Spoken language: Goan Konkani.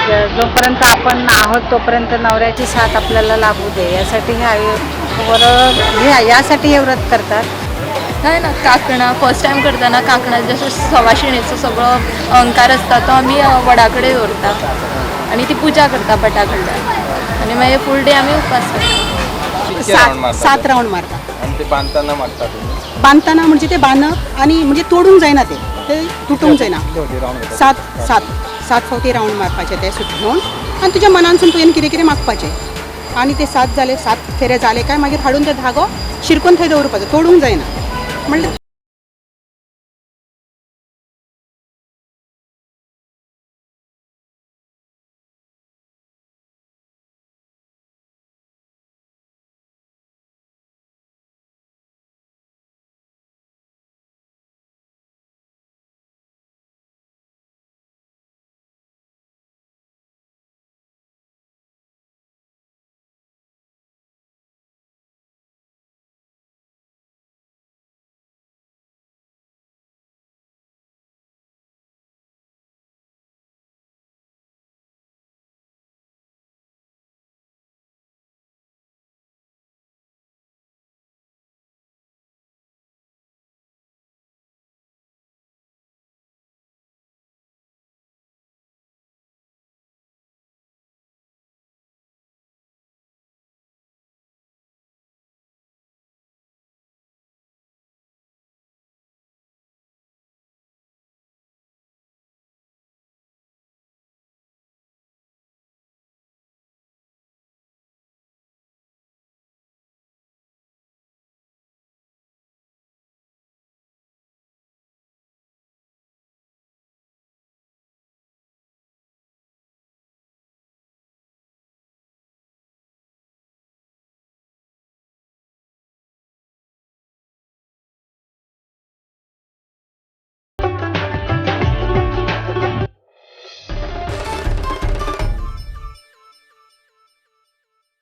जोपर्यंत आपण आहोत तोपर्यंत नवऱ्याची साथ आपल्याला लाभू दे, यासाठी हे हे यासाठी हे व्रत करतात. नाही ना, काकणां फर्स्ट टायम करतना काकणां जशें सवाशिणेचो सगळो अहंकार आसता तो आमी वडा कडेन दवरता आनी ती पुजा करता भटा कडल्यान आनी मागीर फूल डे आमी उपास करता. कितके राऊंड मारतात? सात रावंड मारता. आणि ते बांधताना मारता तुम्ही? बांदतना म्हणजे ते बांदप आनी म्हणजे तोडूंक जायना, ते ते तुटूंक जायना. कितले फावटी राऊंड घेतात? सात सात सात फावटी रावंड मारपाचे ते सूत घेवन आनी तुज्या मनानसून तुवें कितें कितें मागपाचें. आनी ते सात जाले, सात फेरे जाले काय मागीर हाडून ते धागो शिरकून थंय दवरपाचो, तोडूंक जायना म्हणल्यार.